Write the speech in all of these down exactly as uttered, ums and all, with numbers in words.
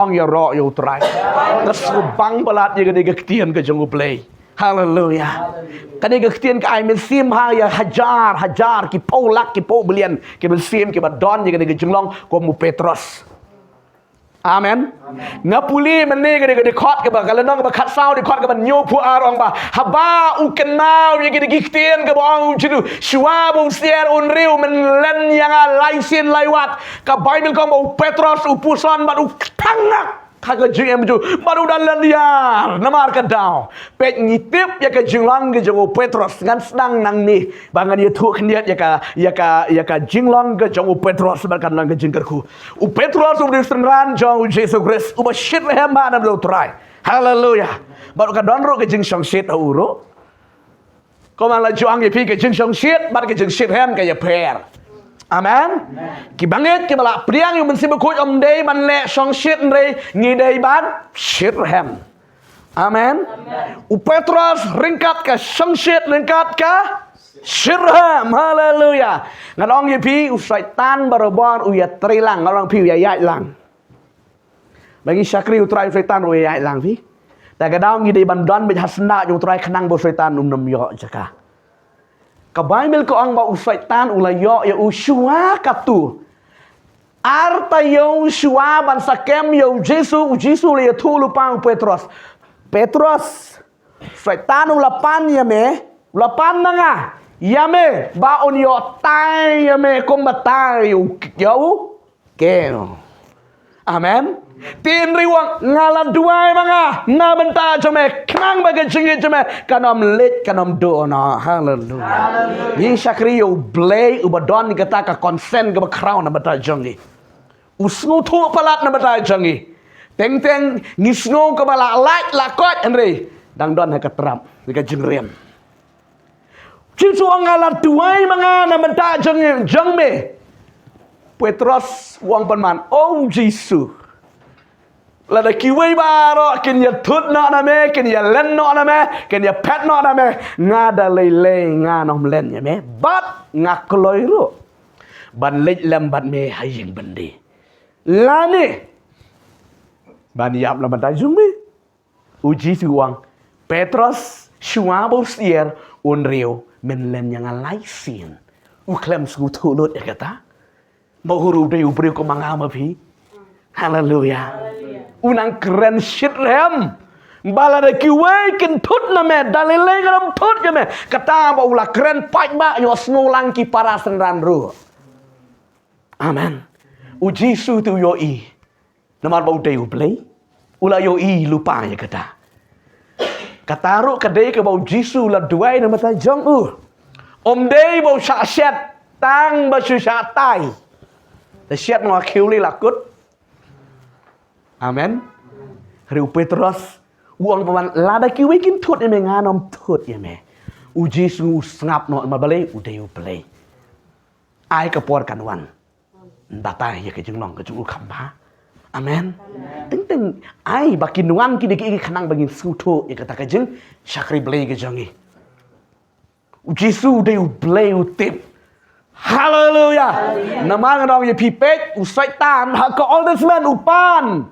ong ïaroh ïa U Trai. Nga sngewbang palat ïa kane ka ktien ka jong U Blei. Haleluya. Kane ka ktien ka ai mynsiem ha ïa hajar hajar, ki phew lak, ki phew billion ki mynsiem kiba don ïa kane ka jinglong kum u Petros. Amen. Nga pule mynne kane ka dkhot kaba, ka lynnong kaba khatsaw, dkhot kaba hynñiewphew ar, ong ba haba u kynmaw ïa kine ki ktien kaba ong u Jisu, shuwa ba u syiar un riew men len ïa nga lai sien lai wat. Ka Baibl ka ong ba u Petros u puson bad u kthang ha ka jingim jong u bad u da lynñiar namar ka daw. Peit, ngi tip ïa ka jinglong ka jong u Petros, ngan sdang nangne ba ngan ïathuh khyndiat ïa ka, ïa ka, ïa ka jinglong ka jong u Petros bad ka long ka jingkyrkhu. U Petros u dei u synran jong u Jisu Khrist uba shit rhem bha na bynta U Trai. Haleluya. Bad ka don ruh ka jingshongshit ha u ruh. Kumba la ju ong ïa phi, ka jingshongshit bad ka jingshit rhem ka ïapher. Amen. Ki bangeit kiba la pdiang ïa u Mynsiem Bakhuid ym dei ban leh shongshit, hynrei ngi dei ban shit rhem. Amen. U Petros ryngkat ka shongshit, ryngkat ka shit rhem. Haleluya. Ngan ong ïa phi, u Soitan barabor u ïatrei lang, ngan ong phi u ïaid lang. Ba ngi shakri U Trai, u Soitan u ïaid lang phi. Te ka daw ngi dei ban don beit ha syndah jong U Trai khnang ba u Soitan um nym ïoh jaka. Ka Baibl ka ong ba u Soitan u la ïoh ïa u shuwa katto. Ar taïew shuwa ban sa kem ïa u Jisu, u Jisu u la ïathuh lypa ha u Petros. Petros, Soitan u la pan ïa me, u la pan na nga, ïa me, ba un ïoh tai ïa me kumba tai ïa u, ïa u kew. Amen. Te hynrei u ong, nga la duwai ma nga na bynta jong me, khnang ba ka jingngeit jong me kan ym leit, kan ym duh noh. Haleluya. Ngi shakri ïa U Blei uba don kata ka concern kaba khraw na bynta jong ngi. U sngewthuh palat na bynta jong ngi. Teng teng ngi sngew kaba la lait la koit, hynrei dang don ha ka trap, ha ka jingriam. Jisu u ong, nga la duwai ma nga na bynta jong, jong me. Petros u ong pynban, o Jisu, lada kiwei baroh kin ïathut noh na me, kin ïalen noh na me, kin ïaphet noh na me, nga da lei lei ngan ym len ïa me. Bad nga kloi ruh ban leit lem bad me ha ïing byndi. Lane ban ïap na bynta jong me. U Jisu u ong, Petros, shuwa ba u syiar un riew men len ïa nga lai sien. U khlem sngewthuh lut ïa kata. Ma u ruh u dei u briew kum ma nga ma phi. Haleluya. U nang kren shit rhem ba lada kiwei kin thut na me, da lei lei ngan ym thut ïa me. Kata ba u la kren paidbah, ïohsngew lang ki para synran ruh. Amen. U Jisu te u ïohi. Namar ba u dei U Blei, u la ïohi lypa ïa kata. Kata ruh ka dei kaba u Jisu u la duwai na bynta jong u. Ym dei ba u shah shet, tang ba shu shah tai. Te shet noh ha khiew lei la kut. Amen. Hynrei u Petros u ong pynban, lada kiwei kin thut ïa me, ngan ym thut ïa me. U Jisu u sngap noh, namar balei? U dei U Blei. Ai ka por kan wan. Batai ïa ka jinglong ka jong u kham bha. Amen. Teng teng ai ba kin wan kine kiei kiei khnang ba ngin sngewthuh ïa kata ka jingshakri Blei ka jong ngi. U Jisu u dei U Blei u tip. Haleluya. Namar nga ong ïa phi, peit, u Soitan ha ka Old Testament u pan.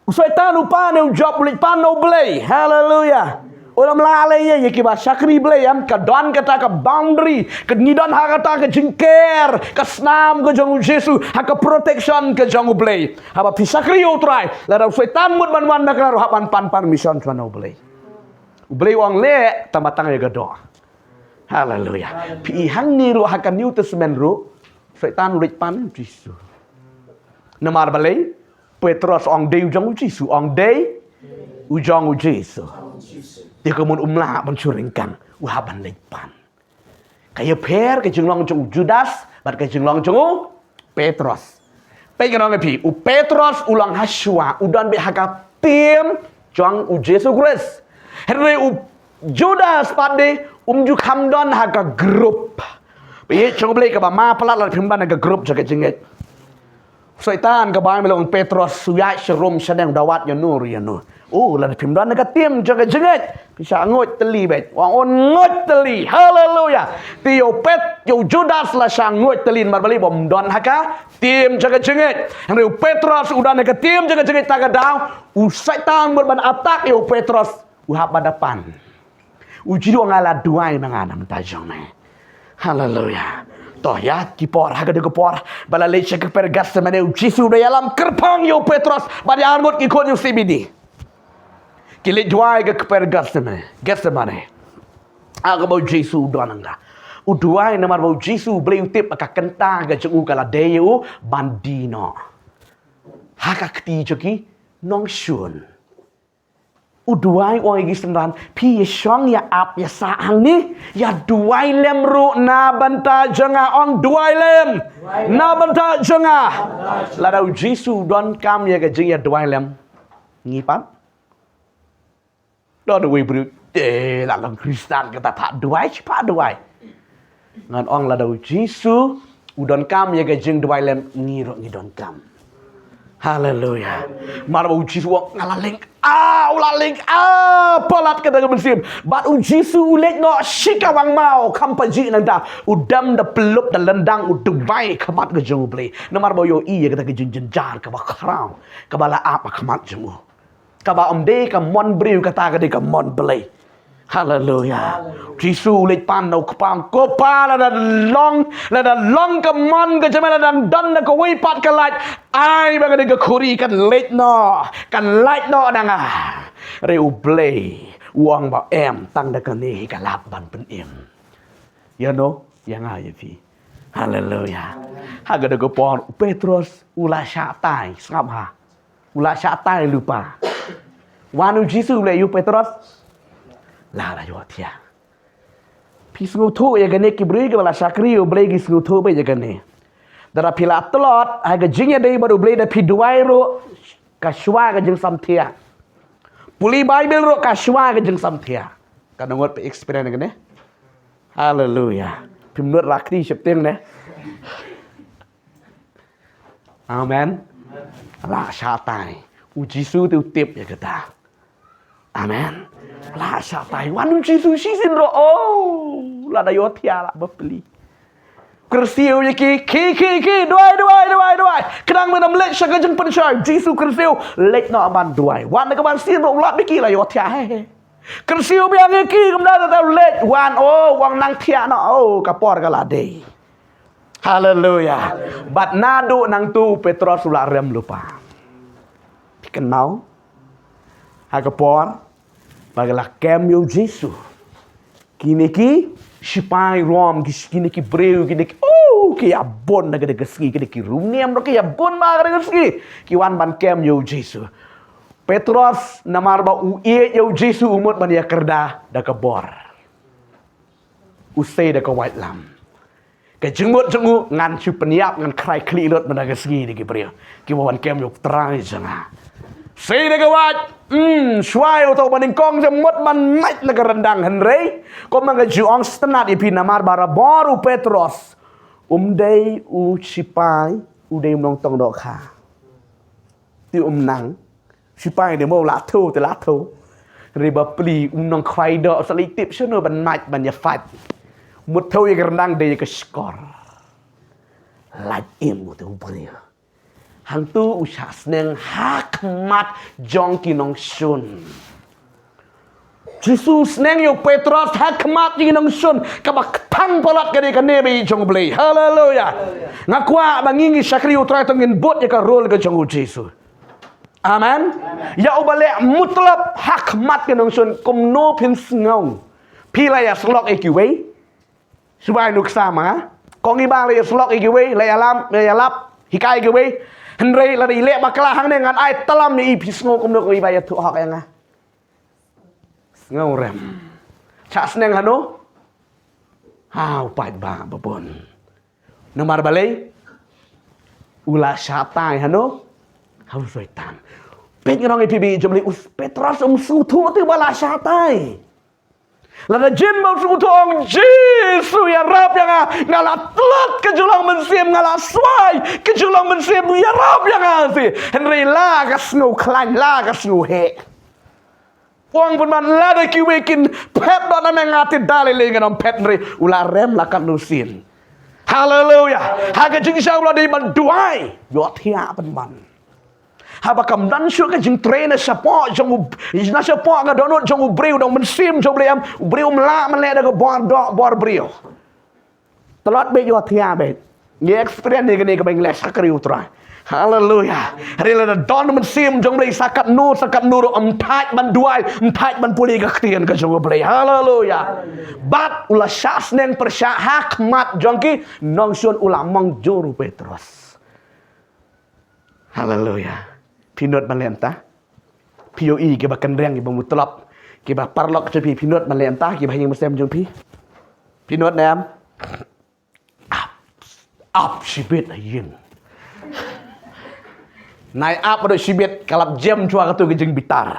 U Soitan u pan ïa u Job, u leit pan na U Blei. Haleluya. U lam lah leh ïa kiba shakri Blei, em, ka don kata ka boundary, ka ngi don ha kata ka jingker, ka snam ka jong U Jisu, ha ka protection ka jong U Blei. Haba phi shakri ïa U Trai, lada u Soitan mut ban wan da kane ruh, hap ban pan permission shuwa na U Blei. U Blei u ong leh, tang ba tang ïa ka doh. Haleluya. Phi i hangne ruh ha ka New Testament ruh, Soitan u leit pan U Jisu. Namar balei? Petros ong dei u jong U Jisu, ong dei u jong U Jisu. Te kumno um lah ban shu ryngkang, u hap ban leit pan. Ka ïapher ka jinglong jong u Judas bad ka jinglong jong u Petros. Peit, ngan ong ïa phi, u Petros u long hashwa, u don beit ha ka team jong U Jisu Khrist. Hynrei u Judas pat de um ju kham don ha ka group. Ba ïeit jong U Blei, kaba ma palat lada phim don ha ka group jong ka jingngeit. Soitan, ka Baibl ong, Petros u ïaid sharum shaneng, u da wad ïano ïano. Oh, lada phim don ha ka tim jong ka jingngeit, phi shah nguid tylli beit. Wan un nguid tylli. Haleluya. Te ïa u Pet, ïa u Judas la shah nguid tylli namar balei? Ba um don ha ka tim jong ka jingngeit. Hynrei u Petros u don ha ka tim jong ka jingngeit, ta ka daw u Soitan mut ban attack ïa u Petros, u hap ban da pan. U ju ong, nga la duwai ma nga na bynta jong me. Haleluya. To ïa ki por, ha ka dei ka por ba la leit sha ka kper Gethsemane, u Jisu u da ïalam kyrpang ïa u Petros bad ïa arngut ki khun ïa u Sebedi. Ki leit duwai ha ka kper Gethsemane, Gethsemane. Ha kaba u Jisu u don nangta. U duwai namar ba u Jisu, u Blei u tip ba ka kynta ka jong u ka la dei ïa u ban die noh ha ka kti jong ki nongshun. U duwai u ong ïa ki synran, phi ïa shong ïa ap ïa sah hangne, ïa duwai lem ruh na bynta jong nga. Ong, duwai lem na bynta jong nga. Lada u Jisu u donkam ïa ka jingïaduwai lem, ngi pat? Don uwei u briew te la long Khristan, kata pat duwai, shi pat duwai. Ngan ong, lada u Jisu u donkam ïa ka jingduwai lem, ngi ruh ngi donkam. Haleluya. Namar ba u Jisu u ong, nga la lynga, u la lynga palat kata ka mynsiem. Bad u Jisu u leit noh shi kawang maw, kham pajih nangta. U dem da pyllup da lyndang, u duwai ha khmat ka jong u Blei. Namar ba u ïohi ïa kata ka jingjynjar kaba khraw kaba la ap ha khmat jong u, kaba ym dei ka mon briew, kata ka dei ka mon Blei. Haleluya. Jisu u leit pan na u Kpa, u ong, Kpa, lada long, lada long ka mon ka jong me, lada don da kawei pat ka lait, ai ba ka dei ka khuri kan leit noh, kan lait noh na nga. Hynrei u Blei u ong ba em, tang da kane hi ka lad ban pynim. Ïa no, ïa nga, ïa phi. Haleluya. Ha ka dei ka por u Petros u la shah tai, sngap ha. U la shah tai lypa. Wan u Jisu u leh ïa u Petros, la, la ïohthiah. Phi sngewthuh ïa kane, ki briew kiba la shakri ïa u Blei ki sngewthuh beit ïa kane. Lada phi la tlot ha ka jingïadei bad u Blei, da phi duwai ruh ka shuwa ka jingsamthiah. Pule Baibl ruh ka shuwa ka jingsamthiah. Katno ngut phi experience ïa kane? Haleluya. Phim nud rakri sheptieng ne. Amen. La shah tai. U Jisu te u tip ïa kata. Amen. La shah tai. Wan u Jisu shisien ruh, oh, lada ïohthiah lah bapli. Kyrsiew ïa ki, ki, ki, ki, duwai, duwai, duwai, duwai. Khnang ban ym leit sha ka jingpynshoi. Jisu kyrsiew, leit noh ban duwai. Wan na ka ban sien ruh, lap ïa ki, la ïohthiah, he, he. Kyrsiew biang ïa ki, kumta, ta, ta, leit, wan, oh, u ong nang thiah noh, oh, ka por ka la dei. Haleluya. Bad naduh nangtu u Petros u la rem lypa. Phi kynmaw? Ha ka por ba ki la kem ïa u Jisu, kine ki shipai Rom, ki, kine ki briew, kine ki, oh, ki ïa bun na ka dei ka sngi, kine ki riewniam ruh ki ïa bun na ka dei ka sngi. Ki wan ban kem ïa u Jisu. Petros, namar ba u ïeit ïa u Jisu, u mut ban ïa kyrda da ka bor. U sei da ka waitlam. Ka jingmut jong u, ngan shu pynïap, ngan khrai khlieh lut mynta ka sngi da ki briew kiba wan kem ïa u Trai jong nga. Sei da ka wait, hmm, shuwa ïa uta uba nyngkong jong u mut ban nait na ka ryndang, hynrei kumba nga ju ong sngewtynnat ïa phi, namar barabor u Petros um dei u shipai, u dei u nongtong dohkha. Te um nang shipai ne mo, la thew te la thew. Hynrei bapli u nongkhwai doh sa leit tip shano ban nait ban ïa fight. Mut thew ïa ka ryndang, dei ïa ka shkor. Lait im u te u briew. Hangtu u shah sneng ha khmat jong ki nongshun. Jisu sneng ïa u Petros ha khmat jong ki nongshun, kaba kthang palat ka dei kane ba ïeit jong u Blei. Haleluya. Nga kwah ba ngi ngi shakri u Trai to ngin bud ïa ka role ka jong u Jisu. Amen. Ïa uba leh mutlop ha khmat ki nongshun, kumno phin sngew? Phi la ïa slok ïa kiwei. Shu bai nuksa ma nga. Kong i ba la ïa slok ïa kiwei, la ïa lam, la ïa lap, hikai ïa kiwei. Hynrei lada i leh bakla hangne ngan ai talam ïa i, phi sngew kumno kong i ba ïathuh hok ïa nga? Sngew rem. Shah sneng hano? Ha u paidbah ba bun. Namar balei? U la shah tai hano? Ha u Soitan. Peit, nga ong ïa phi ba ïeit jong u Blei, u Petros um sngewthuh te ba la shah tai. Lada jin ba u sngewthuh, ong, Jisu ïarap ïa nga, nga la tlot ka jinglong mynsiem, nga la swai ka jinglong mynsiem, ïarap ïa nga shi. Hynrei la ka sngew khlaiñ, la ka sngew heh. Pong pynban lada kiwei kin phet dohnud namar nga te da lei lei ngan ym phet, hynrei u la rem la katno sien. Haleluya. Ha ka jingshisha u la dei ban duwai. Ïohthiah pynban. Haba kam don shuh ka jingtrei na shapoh jong u, na shapoh ka dohnud jong u briew, dong mynsiem jong u briew, em, u briew um lah ban leh da ka bor doh bor briew. Tlot beit, ïohthiah beit. Ngi experience ïa kane kaba ngi leh shakri U Trai. Haleluya. Hynrei lada don mynsiem jong u briew sa katno sa katno ruh, ym thait ban duwai, ym thait ban pule ka ktien ka jong u briew. Haleluya. Bad u la shah sneng pyrshah ha khmat jong ki nongshun, u la mong jur u Petros. Haleluya. Phi nud ban leh kumta? Phi ïohi kiba kynreng, kiba mutlop, kiba paralok jong phi, phi nud ban leh kumta, kiba ha ïing ha sem jong phi? Phi nud ne em? Ap, ap shibit ha ïing. Nai ap haduh shibit, ka lap jem shuwa katto ka jingbitar.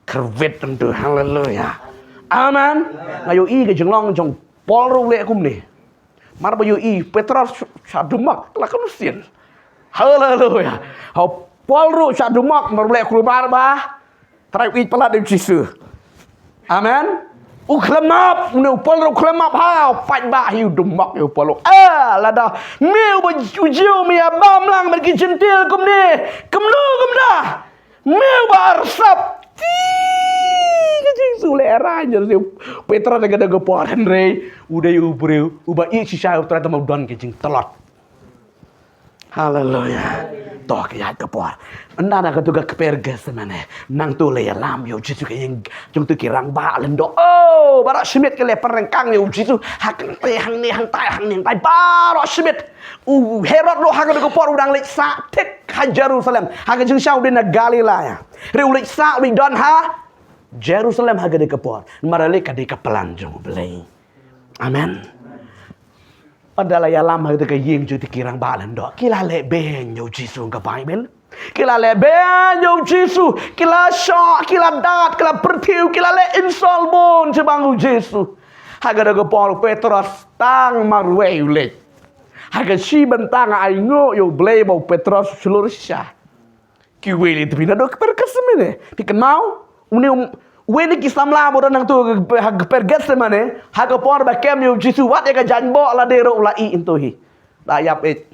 Kyrwit hangtu, haleluya. Amen. Nga ïohi ka jinglong jong u Paul ruh u leh kumne. Mar ba ïohi u Petros shu-, shah dumok, la katno sien. Haleluya. Ha u Paul ruh shah dumok, mar u leh kulmar ba Trai u ïeit palat ïa u Jisu. Amen. U khlem map, une u Paul ruh u khlem map, ha, u paidbah hi u dumok ïa u Paul. Ah, lada me uba u Jiw me ïa bam lang bad ki Jentil kumne, kumno kumta? Me uba arsap. Ti, ka Jisu leh rang ïa u Petros ha kata ka por, hynrei u dei u briew uba ïeit shisha ïa u Trai, te ma u don ka jingtlot. Haleluya. To ka ïaid ka por. Ynda na kato ka kper Gethsemane, nangto la ïalam ïa u Jisu ka ïing jong kito ki rangbah lyngdoh. Oh, baroh shimiet ki la pynryngkang ïa u Jisu. Ha kane hangne hangtai, hangne hangtai, baroh shimiet. U Herod ruh ha kato ka por u dang leit sah thik ha Jerusalem. Ha ka jingshisha u dei na Galilea. Hynrei u leit sah, u leit don ha Jerusalem ha kato ka por. Namar lei ka dei ka plan jong U Blei. Amen. Ynda la ïalam ha kata ka ïing jong kito ki rangbah lyngdoh, ki la leh beiñ ïa u Jisu, ka Baibl. Ki la leh beiñ ïa u Jisu, ki la shoh, ki la dat, ki la pyrthiw, ki la leh insult bun shaphang u Jisu. Ha kata ka por u Petros tang marwei u leit. Ha ka shi bynta nga ainguh ïa U Blei ba u Petros u shlur shisha. Kiwei lei te phi naduh ka kper Gethsemane. Phi kynmaw? Une u, uwei na ki samla ba u don hangto ha ka kper Gethsemane, ha ka por ba kem ïa u Jisu, wat ïa ka jaiñboh lade ruh u la ïeh hangto hi. La ïap ïeit.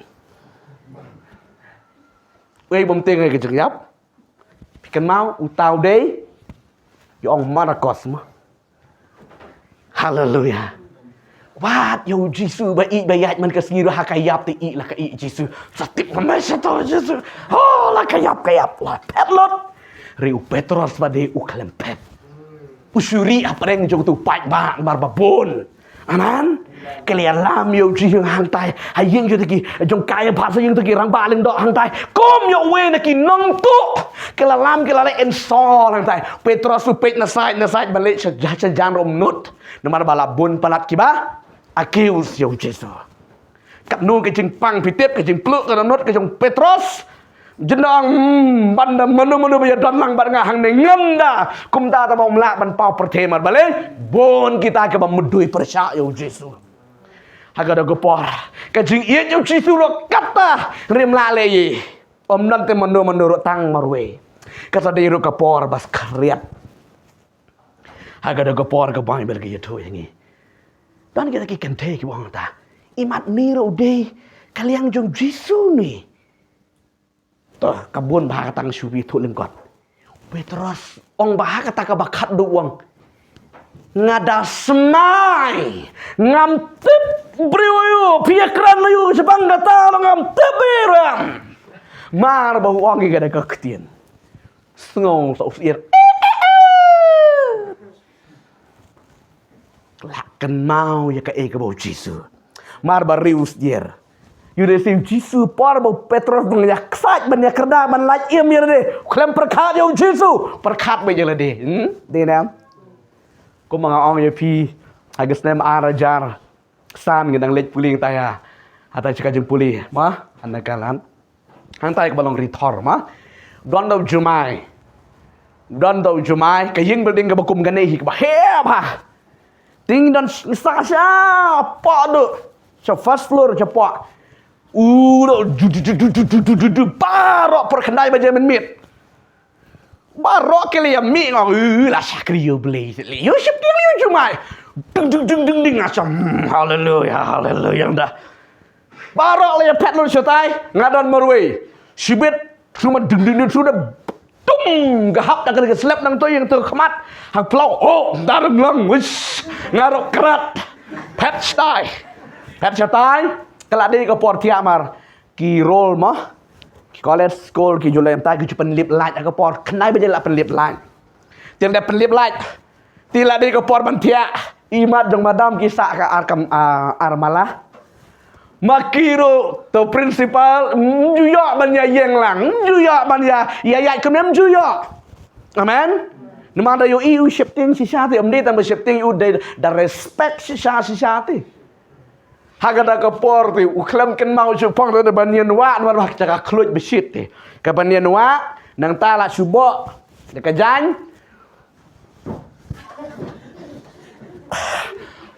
Uei bym tieng ïa ka jingïap? Phi kynmaw, uta u dei, ïa u ong Malakos mo. Haleluya. Wat ïa u Jisu ba ïeit ba ïaid man ka sngi ruh ha ka ïap te ïeh la ka ïeh Jisu. Sa tip ma me sha to Jisu. Oh, la ka ïap, ka ïap, la phet lut. Hynrei u Petros ba dei u khlem phet. U shu rieh hapdeng jong uto u paidbah namar ba bun. Amen. Ki la ïalam ïa u Jisu hangtai. Ha ïing jong kito ki, jong Kaiaphas, ïing jong kito ki rangbah lyngdoh hangtai. Kum ïa uwei na ki nongtuh. Ki la lam, ki la leh insult hangtai. Petros u peit na side, na side, ba leit sha, sha jan ruh um nud. Namar ba la bun palat kiba accuse ïa u Jisu. Katno ka jingpang phi tip, ka jingpluh ka dohnud ka jong u Petros. Jin da ong, hmm, ban da mano mano ba ïadon lang bad nga hangne, ngam da. Kumta te ba um lah ban paw pyrthei mar balei. Bun kita kiba mudui pyrshah ïa u Jisu. Ha kata ka por, ka jingïeit ïa u Jisu ruh kata rim lah leh ïa. Ym don te mano mano ruh tang marwei. Kata dei ruh ka por ba skriat. Ha kata ka por ka Baibl ka ïathuh ïa ngi. Don kita ki kynthei kiba ong ta, i mat ni ruh u dei ka liang jong u Jisu ni. To, ka bun bha kata nga shu ïathuh lyngkot. Petros ong bha kata kaba khatduh, u ong, nga da smai, ngam tip briew aïu, phi ïakren aïu shaphang kata, ngam tip ei ruh. Mar ba u ong ïa kata ka ktien, sngew sa u syier. La kynmaw ïa kaei kaba u Jisu. Mar ba rieh u syier. Ïa u dei u Jisu, por ba u Petros dang ïa ksaid ban ïa kyrda ban lait im ïa lade, u khlem pyrkhat ïa u Jisu, pyrkhat beit ïa lade. Hmm? Dei ne em? Kumba nga ong ïa phi, ha ka snem ar hajar san ngi dang leit pule hangtai ha, hangtai sha ka jingpule, ma, ha Nagaland. Hangtai kaba long Ri Thor, ma. Don da u Jumai. Don da u Jumai, ka ïing building kaba kum kane hi kaba heh bha. Te ngi don sha, sha, shapoh duh. Sha first floor shapoh. U duh, ju, ju, ju, baroh por khyndai baje mynmiet. Baroh ki la ïa mih, nga ong, "Ï, la shakri ïa U Blei, ïa U Sheptieng, ïa U Jumai." Ding, ding, ding, ding, ding, nga shah, hmm, haleluya, haleluya, dah. Baroh la ïa phet lut shatai, nga don marwei. Shibit, shu ma ding, ding, ding, shu da, tum, ka hap da ka slep nangto ïa kato ka khmat. Ha phyllaw, oh, da rem lang, wish. Nga ruh krat. Phet shatai. Phet shatai, ka la dei ka por thiah mar. Ki roll mo. Ki college school, ki ju leh mynta, ki ju pynlip light ha ka por. Khyndai baje la pynlip light. Te ynda pynlip light, te la dei ka por ban thiah. Imat jong madam ki sah ka ar kam, ah, ar mala. Ma ki ruh, to principal, ym ju ïoh ban ïa ïeng lang, ym ju ïoh ban ïa, ïa ïaid kumne, ym ju ïoh. Amen. Namar da ïohi u Sheptieng shisha te, ym dei tang ba Sheptieng, u dei da respect shisha shisha te. Ha kata ka por te, u khlem kynmaw shuh phong te, da ban ïeng wah, namar ba ka khluit bishit te. Ka ban ïeng wah, nangta la shu boh da ka jaiñ.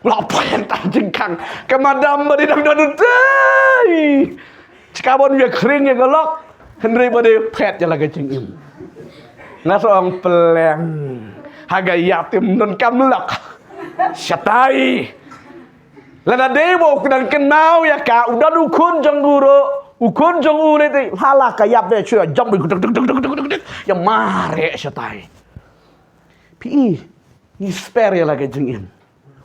La phet ta jingkhang. Ka madam ba dei dang don utai. Shika ban ïa khring ïa ka lok. Hynrei ba dei phet ïa la ka jingim. Nga sa ong pleng. Ha ka ïap te ym don kam lok. Shatai. Lada dei ba u dang kynmaw ïa ka, u don u khun jong u ruh, u khun jong u ruh te, ha la ka ïap te shu jump, duk, duk, duk, ïa mareh shatai. Phi i, ngi spare ïa la ka jingim.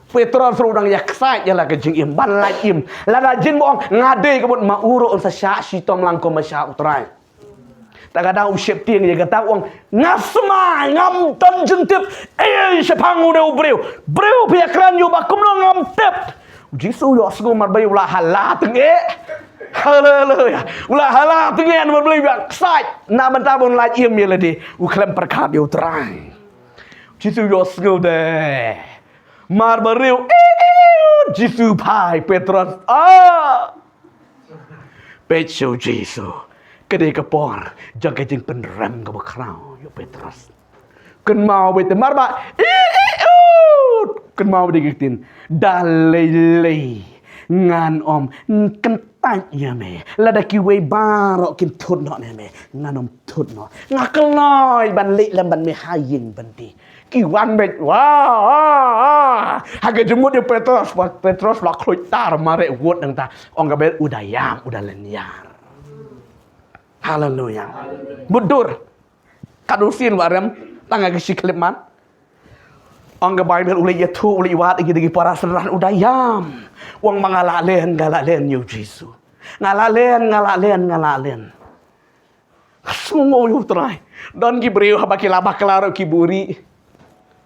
Petros ruh u dang ïa excite ïa la ka jingim, ban lait im. Lada jin ba ong, nga dei ka mut, ma u ruh un sa shah shitom lang kum ba shah U Trai. Ta ka dang u Sheptieng ïa kata, u ong, nga smai, ngam don jingtip. Ei, shaphang u dei u briew. Briew phi ïa kren ïa u ba kumno ngam tip. U Jisu u ïohsngew mar ba u la hala tynge. Haleluya. U la hala tynge namar ba u ïa excite. Na mynta ba un lait im ïa lade, u khlem pyrkhat ïa U Trai. U Jisu u ïohsngew de. Mar ba rieh. Ei, ei, ei, Jisu phai, Petros. Ah. Peit sha u Jisu. Ka dei ka por jong ka jingpynrem kaba khraw ïa u Petros. Kynmaw beit te mar ba, i, i, u, kynmaw beit te ka ktien. Da lei lei ngan ym kyntait ïa me. Lada kiwei baroh kin thut noh na me, ngan ym thut noh. Nga kloi ban leit lem bad me ha ïing bynta. Ki wan beit, wah, wah, wah. Ha ka jingmut ïa u Petros, Petros la khluit tar, mareh wut nangta. Ong ka Baibl u da ïam, u da lynñiar. Haleluya. Mutdur. Katno sien ba rem, tang ha ka shi khyllipmat. Ong ka Baibl u leit ïathuh, u leit wad ïa ki para synran, u da ïam. U ong ba nga la len, nga la len ïa u Jisu. Nga la len, nga la len, nga la len. Sngew ïa u Trai. Don ki briew haba ki la bakla ruh ki buhrieh.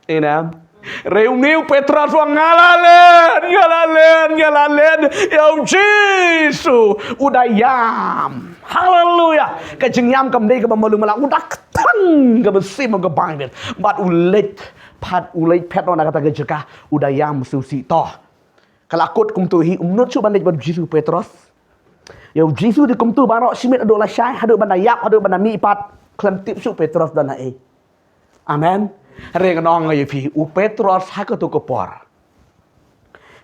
Amen. Hynrei une u Petros u ong nga la len, nga la len, nga la len ïa u Jisu. U da ïam. Haleluya. Ka jingïam kam dei kaba malu mala. U da kthang kaba shim ka Baibl. Bad u leit pat, u leit phet noh na kata ka jaka. U da ïam sngewsih to. Ka la kut kumto hi, um nud shuh ban leit bad u Jisu u Petros. Ïa u Jisu te kumto baroh shi miet haduh lashai, haduh ban da ïap, haduh ban da mihpat. Khlem tip shuh u Petros don haei. Amen. Hynrei ngan ong ïa phi, u Petros ha kato ka por.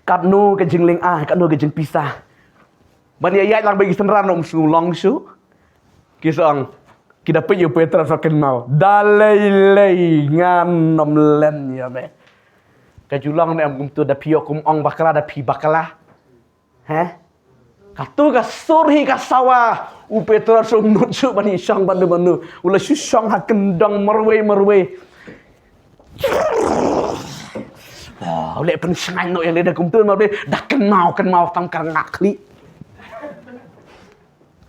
Katno ka jinglyngngoh, katno ka jingpisa. Ban ïa ïaid lang bad ki synran ym sngew long shuh. Ki sa ong, ki da peit ïa u Petros ba kynmaw. Da lei lei ngan ym len ïa me. Ka ju long ne em kumto, da phi ïoh kum ong bakla, da phi bakla. He? Kato ka sur hi ka sawa. U Petros um nud shuh ban ïashong bad uno uno. U la shu shong ha kyndong marwei marwei. Ah, u leh pynshngaiñ noh ïa lade kumto marwei. Da kynmaw kynmaw tam kyrngah khlieh.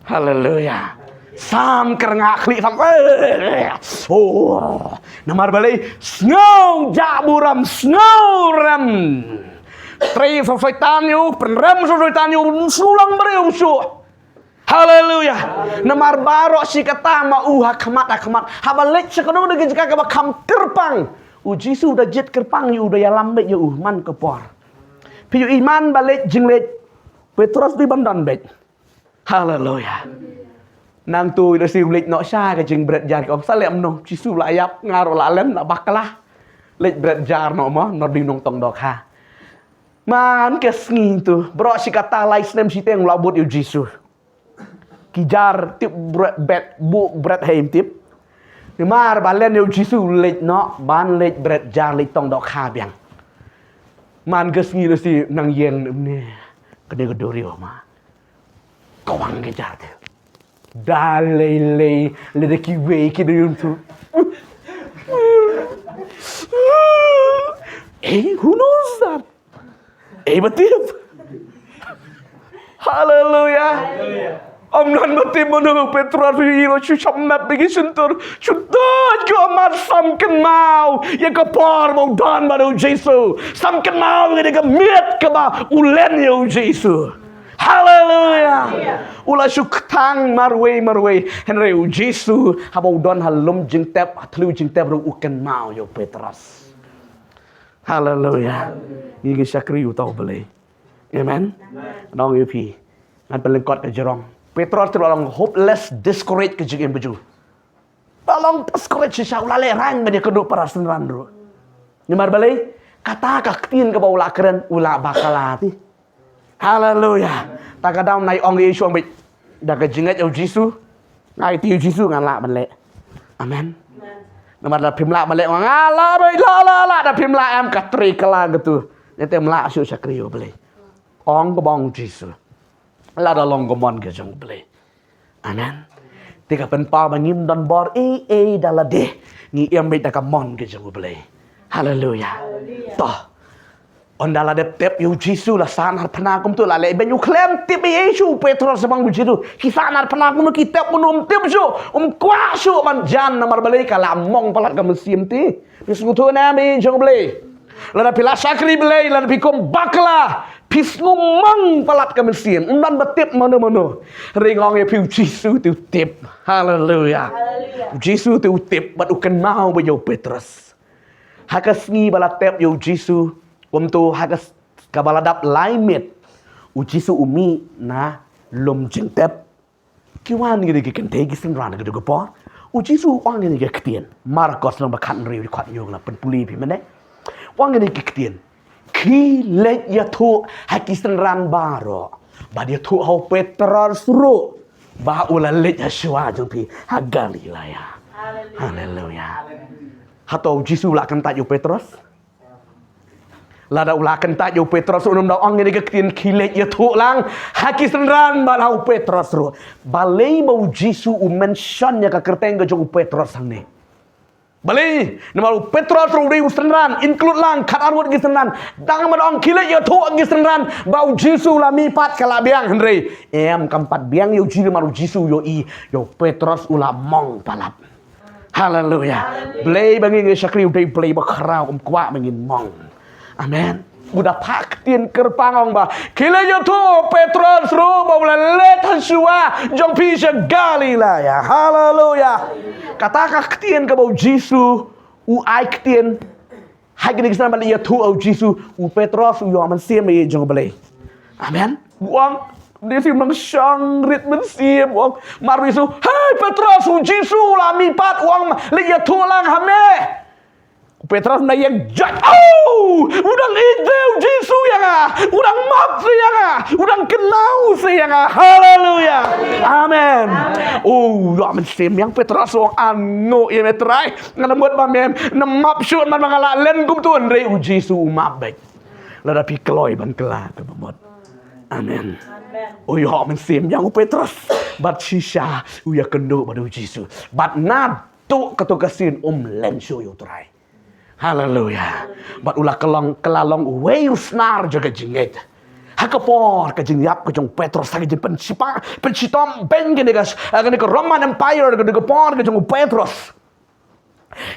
Haleluya. Sam kyrngah khlieh sam. Eh, oh. Namar balei? Sngew jah burom, sngew rem. Trei sa Soitan ïa u, pynrem sa Soitan ïa u, sngew long briew shuh. Haleluya. Namar baroh shi katta ma u ha khmat ha khmat. Haba leit sha kano kano ka jaka kaba kham kyrpang, u Jisu u da jied kyrpang ïa u, u da ïalam beit ïa u man ka por. Phi ïohi man ba leit jingleit, Petros dei ban don beit. Haleluya. Nangtu ïa u leit noh sha ka jingbret jar, ka ong sa leh kumno, Jisu la ïap, nga ruh la len, la bakla. Leit bret jar noh mo, nor dei nongtong dohkha. Man ka sngi tu, baroh shi katta lai snem shiteng la bud ïa u Jisu. Ki jar tip bret, bet, buh bret hei tip. Namar ba len ïa u Jisu leit noh, ban leit bret jar leit tong dohkha biang. Man ka sngi la si nang ïeng ne, kane ka duriaw ma. Kawang ka jar te. Da lei lei, lada kiwei ki da ïoh tu. Hey, who knows that? Ei ba tip. Haleluya. Ym don ba tip mano, Petros u ïohi ruh shu shah map bad ki shyntur. Shu don ki mat, sam kynmaw ïa ka por ba u don bad u Jisu. Sam kynmaw ïa ka miet kaba u len ïa u Jisu. Haleluya. U la shu kthang marwei marwei. Hynrei u Jisu haba u don ha lum jingtep, ha thliew jingtep ruh u kynmaw ïa u Petros. Haleluya. Ngi ngi shakri uta U Blei. Amen. Nong ïa phi. Ngan pynlyngkot ka jrong. Petros te la long hopeless, discouraged ka jingim baju. La long discouraged shisha, u la lehraiñ ban ïakynduh para synran ruh. Namar balei? Kata ka ktien kaba u la kren, u la bakla te. Haleluya. Ta ka daw nai ong ïa Jisu, ong beit. Da ka jingngeit ïa u Jisu. Nga aiti ïa u Jisu ngan lah ban leh. Amen. Namar da phim lah ban leh, nga lah beit, lah lah lah, da phim lah em, ka trei kylla katu. Ngan te ym lah shuh shakri ïa U Blei. Ong kaba ong u Jisu. Lada long ka mon ka jong U Blei. Amen. Te ka pynpaw ba ngim don bor ei ei da lade. Ngi im beit da ka mon ka jong U Blei. Haleluya. To. Ynda la dep tip ïa u Jisu, la sahnarphna kumtu, la leh beiñ, u khlem tip ei ei shuh u Petros shaphang u Jisu. Ki sahnarphna kumno, ki tip kumno, um tip shuh, um kwah shuh ban jan, namar balei? Ka la mong palat ka mynsiem te. Phi sngewthuh ne em, ïa jong U Blei? Lada phi la shakri Blei, lada phi kum bakla, phi sngew mong palat ka mynsiem, ym don ba tip mano mano. Hynrei nga ong ïa phi, u Jisu te u tip. Haleluya. Haleluya. U Jisu te u tip bad u kynmaw bha ïa u Petros. Ha ka sngi ba la tip ïa u Jisu, kumto ha ka s-, kaba la dap lai miet, u Jisu u mih na lum jingtep. Ki wan kine ki kynthei ki synran ha kato ka por. U Jisu u ong kine ki ktien. Markos lynnong ba khathynriew, dkhot hynñiew, nga la pynpule ïa phi mynne. U ong kine ki ktien. Ki leit ïathuh ha ki synran baroh. Bad ïathuh ha u Petros ruh ba u la leit ha shuwa jong phi ha Galilea. Haleluya. Haleluya. Hato u Jisu u la kyntait ïa u Petros? Lada u la kyntait ïa u Petros, un ym da ong kine ki ktien, ki leit ïathuh lang ha ki synran bad ha u Petros ruh. Balei ba u Jisu u mention ïa ka kyrteng ka jong u Petros hangne? Balei? Namar u Petros ruh u dei u synran, include lang khatar ngut ki synran. Dang ban ong ki leit ïathuh ha ki synran ba u Jisu u la mihpat, ka la biang, hynrei em, kam pat biang ïa u Jisu, namar u Jisu u ïohi ïa u Petros u la mong palat. Haleluya. Blei ba ngi ngi shakri u dei Blei bakhraw, um kwah ba ngin mong. Amen. U da phah ktien kyrpang, ong ba ki leit ïathuh, Petros ruh ba u la leit ha shuwa jong phi sha Galilea. Haleluya. Kata ka ktien kaba u Jisu u ai ktien ha kine ki synran ban ïathuh ha u Jisu, u Petros u ïoh mynsiem ïa jong U Blei. Amen. U ong, dei shi nang shong rit mynsiem, u ong mar u Jisu, "Hei Petros, u Jisu u la mihpat," u ong, "leit ïathuh lang ha me." U Petros na ïeng jot, "Oh, u dang ïeit de u Jisu ïa nga, u dang map de ïa nga, u dang kynmaw de ïa nga." Haleluya. Amen. Oh, ïoh mynsiem ïa u Petros, u ong, "Ano ïa me Trai, nga la mut ba mem, na map shuh, man ba nga la len kumtu." Hynrei u Jisu u map beit. Lada phi kloi ban kylla, to ba mut. Amen. U ïoh mynsiem ïa u Petros. Bad shisha u ïakynduh bad u Jisu. Bad naduh kato ka sien um len shuh ïa u Trai. Haleluya. Bad u la kylla long, kylla long uwei u snar jong ka jingngeit. Ha ka por ka jingïap ka jong u Petros, ha ka jingpynshitom, pynshitom beiñ kane ka, kane ka Roman Empire, kane ka por ka jong u Petros.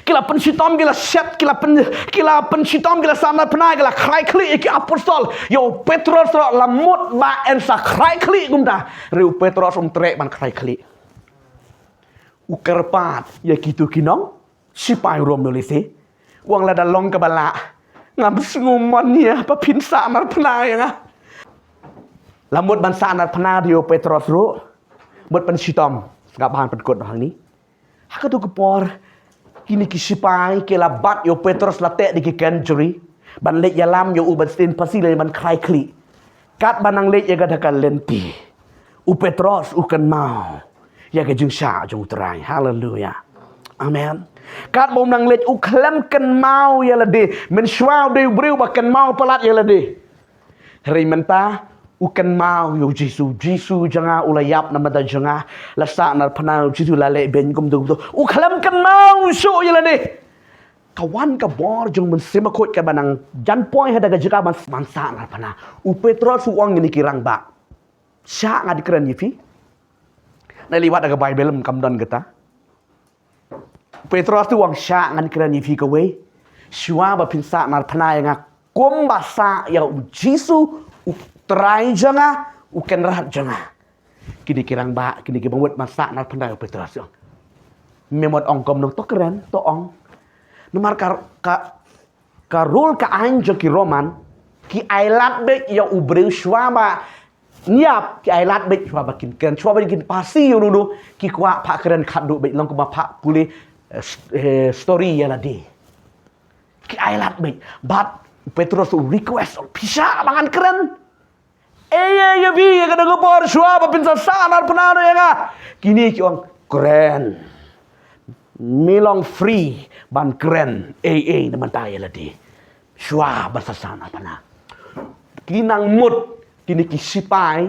Ki la pynshitom, ki la shet, ki la pyn-, ki la pynshitom, ki la sahnarphna, ki la khrai khlieh ïa ki apostol. Ïa u Petros ruh la mut ba yn sa khrai khlieh kumta. Hynrei u Petros um treh ban khrai khlieh. U kyrpad ïa kito ki nong sipai Rom, u lehse. U ong, lada long kaba lah, ngam sngew mon ïa ba phin sahnarphna ïa nga. La mut ban sahnarphna de ïa u Petros ruh. Mut pynshitom. Sngap ba ngan pynkut hangne. Ha kato ka por, kine ki sipai ki la bat ïa u Petros, la teh da ki kynjri ban leit ïalam ïa u ban sdien phasi lane ban khrai khlieh. Katba nang leit ïa kata ka lynti, u Petros u kynmaw ïa ka jingshah jong u Trai. Haleluya. Amen. Katba u nang leit u khlem kynmaw ïa lade. Mynshuwa u dei u briew ba kynmaw palat ïa lade. Hynrei mynta u kynmaw ïa u Jisu. Jisu jong nga u la ïap na bynta jong nga. La sah narphna ïa u Jisu, la leh beiñ kumto kumto. U khlem kynmaw shuh ïa lade. Ka wan ka bor jong u Mynsiem Bakhuid kaba nang jan poi ha da ka jaka ban, ban sah narphna. U Petros u ong ïa kine ki rangbah, shah ngan kren ïa phi. Na liwat da ka Baibl kam don kata. Petros u ong, shah ngan kren ïa phi kawei. Shuwa ba phin sah narphna ïa nga kumba sah ïa u Jisu, u Trai jong nga, u Kynrad jong nga. Kine ki rangbah, kine ki bym mut ban sah narphna ïa u Petros. Me mut ong kumno, to kren, to ong. Namar ka, ka, ka rule ka aiñ jong ki Roman, ki ailad beit ïa u briew shuwa ba un ïap, ki ailad beit shuwa ba kin kren, shuwa ba kin phasi ïa uno uno, ki kwah phah kren khatduh beit, long kumba phah pule, eh, s-, eh, story ïa lade. Ki ailad beit. Bad u Petros u request, phi shah ba ngan kren. Ei, ei, ïa phi, ïa kane ka por shuwa ba phin sa sah narphna noh ïa nga. Kine ki ong, kren. Me long free ban kren ei ei na bynta ïa lade. Shuwa ban sa sah narphna. Ki nang mut, kine ki sipai,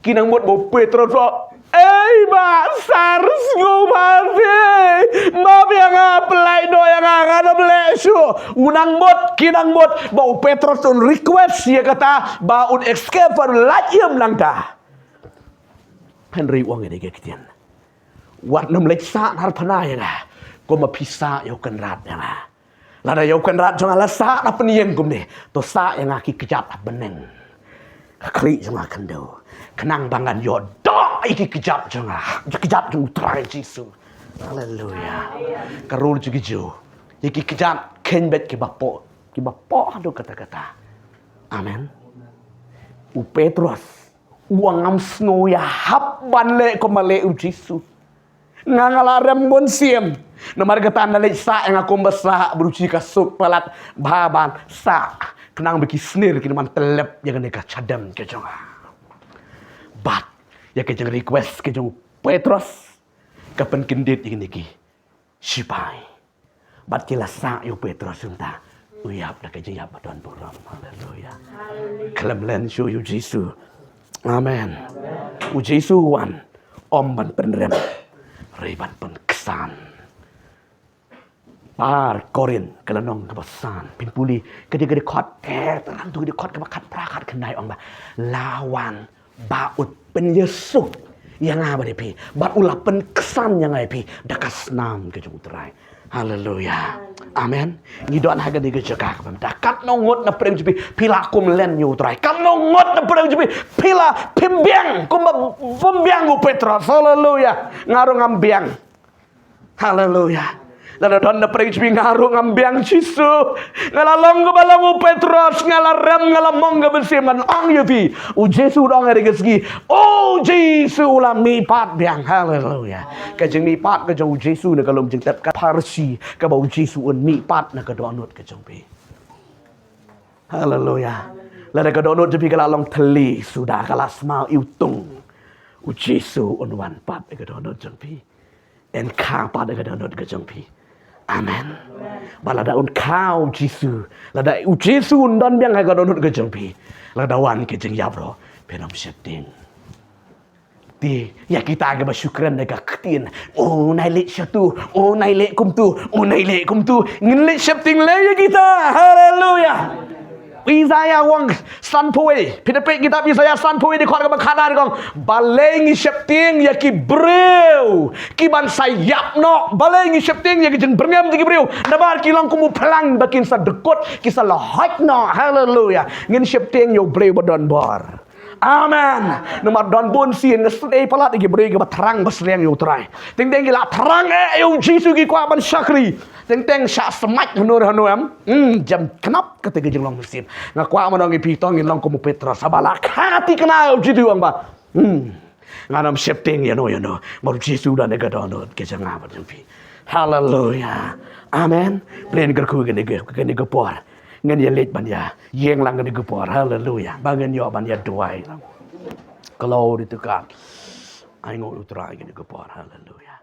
ki nang mut ba u Petros u ong, ei, ba sar sngewbha te. Map ïa nga, pynlait noh ïa nga, ngan ym leh shuh. U nang mut, ki nang mut ba u Petros un request ïa kata, ba un escape, ba un lait im nangta. Hynrei u ong ïa kane ka ktien, wat nym leit sah narphna ïa nga kumba phi sah ïa u Kynrad ïa nga. Lada ïa u Kynrad jong nga la sah na pynïeng kumne, to sah ïa nga ki kjat ha bneng, ka khlieh jong nga khyndew, khnang ba ngan ïoh doh ïa ki kjat jong nga, ki kjat jong u Trai Jisu. Haleluya. Ka rule jong ki Jiw, ïa ki kjat kheiñ beit kiba poh, kiba poh haduh katta katta. Amen. U Petros u ong, ngam sngew ïahap ban leh kumba leh u Jisu. Nga, nga la rem bun sien. Namar kata, nda leit sah ïa nga kumba sah, briew shi ka suk palat bha ban sah, khnang ba ki snier kin ym tyllep ïa kane ka shadem ka jong nga. Bad ïa ka jing request ka jong u Petros ka pynkyndit ïa kine ki sipai. Bad ki la sah ïa u Petros, kumta u ïap da ka jingïap ba don burom. Haleluya. Khlem len shuh ïa u Jisu. Amen. U Jisu u wan ym ban pynrem, hynrei ban pynksan. Ar Korinth ka lynnong kaba san, phin pule, ka dei ka dkhot, eh, tang tu ka dkhot kaba khatphra khatkhyndai, ong ba la wan ba un pynïasuk ïa nga bad ïa phi, bad u la pynksan ïa nga ïa phi da ka snam ka jong u Trai. Haleluya. Amen. Ngi don ha kane ka jaka kaba mynta. Katno ngut na pdeng jong phi phi la kum len ïa u Trai? Katno ngut na pdeng jong phi phi la, phim biang kumba bym biang u Petros? Haleluya. Nga ruh ngam biang. Haleluya. Lada don na pdeng jong phi, nga ruh ngam biang Jisu. Nga la long kaba long u Petros, nga la rem, nga la mong ka mynsiem, ngan ong ïa phi, u Jisu u ong ha kane ka sngi, u Jisu u la mihpat biang. Haleluya. Ka jingmihpat ka jong u Jisu na ka lum jingtep ka pharshi kaba u Jisu un mihpat na ka dohnud ka jong phi. Haleluya. Lada ka dohnud jong phi ka la long thylli suda, ka la smaw iwtung, u Jisu un wan pat ïa ka dohnud jong phi. Un kha pat ïa ka dohnud ka jong phi. Amen. Ba lada un kha u Jisu, lada u Jisu un don biang ha ka dohnud ka jong phi, lada wan ka jingïap ruh phin ym sheptieng. Te ïa kita kiba shu kren da ka ktien, u nai leit shatu, u nai leit kumtu, u nai leit kumtu, ngin leit sheptieng lei ïa kita. Haleluya. Isaiah u ong sanphew wei, phi da peit kitab Isaiah sanphew wei, dkhot kaba khatar, ka ong, balei ngi sheptieng ïa ki briew ki ban sa ïap noh? Balei ngi sheptieng ïa ki jingbyrngem jong ki briew? Namar ki long kum u phlang ba kin sa dkut, ki sa lhait noh. Haleluya. Ngin sheptieng ïa u briew ba don bor. Amen. Namar don bun sien nga sdei palat ïa ki briew kiba thrang ba sliang ïa u Trai. Teng teng ki la thrang eh ïa u Jisu, ki kwah ban shakri. Teng teng shah smat hano hano em. Hmm, jem khnap kata ka jinglong mynsiem. Nga kwah ban ong ïa phi, to ngin long kum u Petros, haba la kha thikna ïa u Jisu, ong ba, hmm, ngan ym sheptieng ïano ïano. Namar u Jisu u don ha ka dohnud ka jong nga bad jong phi. Haleluya. Amen. Pynban kyrkhu kane ka, kane ka por ngin ïa leit ban ïa ïeng lang kane ka por. Haleluya. Ba ngin ïoh ban ïa duwai lang. Glory to God. Ai nguh ïa u Trai kane ka por. Haleluya.